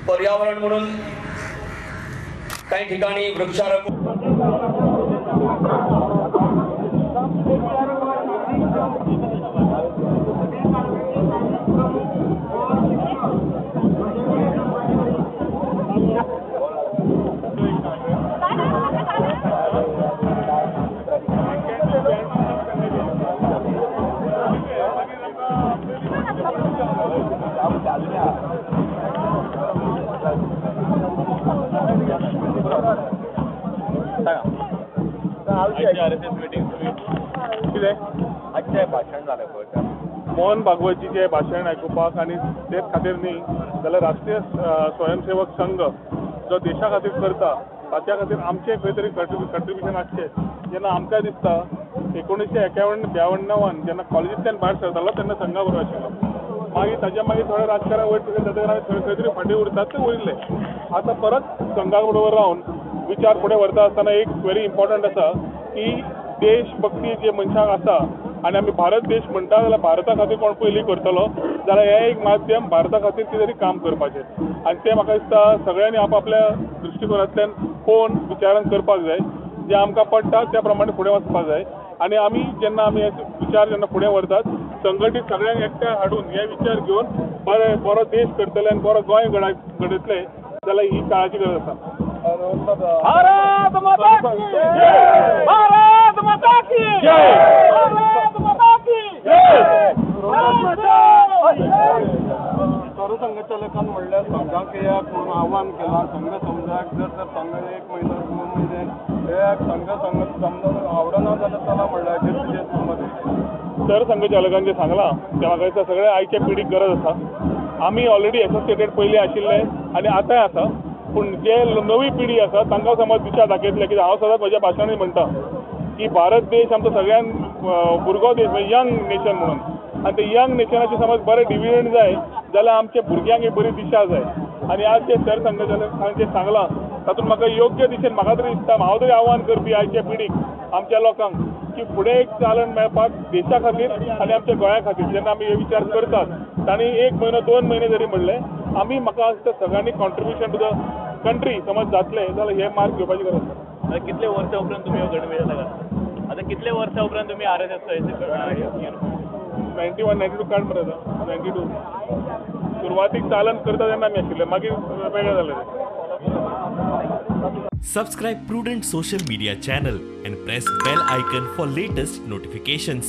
पर्यावरण म्हणून काही ठिकाणी वृक्षारोपण मोहन भागवतजीचें भाशण आयकुपाक आनी तेच खातीर न्ही जाल्यार राष्ट्रीय स्वयंसेवक संघ जो देशा खातीर करता ताच्या खातीर आमचें खंय तरी कंट्रिब्युशन आसचें. जेन्ना आमकां दिसता 1991-92 जेन्ना कॉलेजींतल्यान भायर सरतालो तेन्ना संघा बरोबर आशिल्लो. मागीर ताच्या मागीर थोडें राजकारण वयर जातकीर आमी खंय तरी फाटीं उरतात ते उरिल्ले. आतां परत संघा बरोबर रावन विचार फुडें व्हरता आसतना एक व्हेरी इम्पॉर्टंट आसा की देशभक्ती जे मनशाक आसा आनी आमी भारत देश म्हणटा जाल्यार भारता खातीर कोण पयलीं करतलो जाल्यार हें एक माध्यम भारता खातीर कितें तरी काम करपाचें आनी तें म्हाका दिसता सगळ्यांनी आपआपल्या दृश्टिकोनांतल्यान पळोवन विचारान करपाक जाय. जें आमकां पडटा त्या प्रमाणे फुडें वचपाक जाय आनी आमी जेन्ना आमी हे विचार जेन्ना फुडें व्हरतात संघटीत सगळ्यांक एकठांय हाडून हे विचार घेवन बरे बरो देश करतले आनी बरो गोंय घडयतले जाल्यार ही काळाची गरज आसा. भारत माता की जय! भारत माता की जय! भारत माता की जय! सरसंघचालकान म्हणल्यार संघाक येयात म्हणून आव्हान केलां. संघ समजाक जर तर संघ एक म्हयनो 2 म्हयने हे संघ समजा आवडना जाल्यार चला म्हणल्यार सरसंघचालकान जें सांगलां तें म्हाका दिसता सगळ्या आयच्या पिढीक गरज आसा. आमी ऑलरेडी एसोसिएटेड पयलीं आशिल्ले आनी आतांय आसा, पूण जे नवी पिढी आसा तांकां समज दिशा दाखयतले. कित्याक हांव सदांच म्हज्या भाशणांनी म्हणटा की भारत देश आमचो सगळ्यान भुरगो देश, म्हणजे यंग नेशन म्हणून, आनी ते यंग नेशनाचे समज बरें डिविडंड जाय जाल्यार आमच्या भुरग्यांक एक बरी दिशा जाय. आनी आज जे सरसंघचालकान जें सांगलां तातूंत म्हाका योग्य दिशेन म्हाका तरी दिसता हांव तरी आव्हान करपी आयच्या पिढीक आमच्या लोकांक की फुडें एक चालन मेळपाक देशा खातीर आनी आमच्या गोंया खातीर जेन्ना आमी हे विचार करतात तांणी 1 म्हयनो 2 म्हयने जरी म्हणलें आमी म्हाका दिसता सगळ्यांनी कॉन्ट्रिब्युशन टू the country समज जातलें जाल्यार हे मार्ग घेवपाची गरज आसा. कितले वर्सां उपरांत तुमी गणवेश घातला? आतां कितले वर्सां उपरांत तुमी RSS 91 92 काड मरे आतां 92 सुरवातीक चालन करता तेन्ना आमी आशिल्ले, मागीर वेगळें जालें. Subscribe Prudent Social Media channel and press bell icon for latest notifications.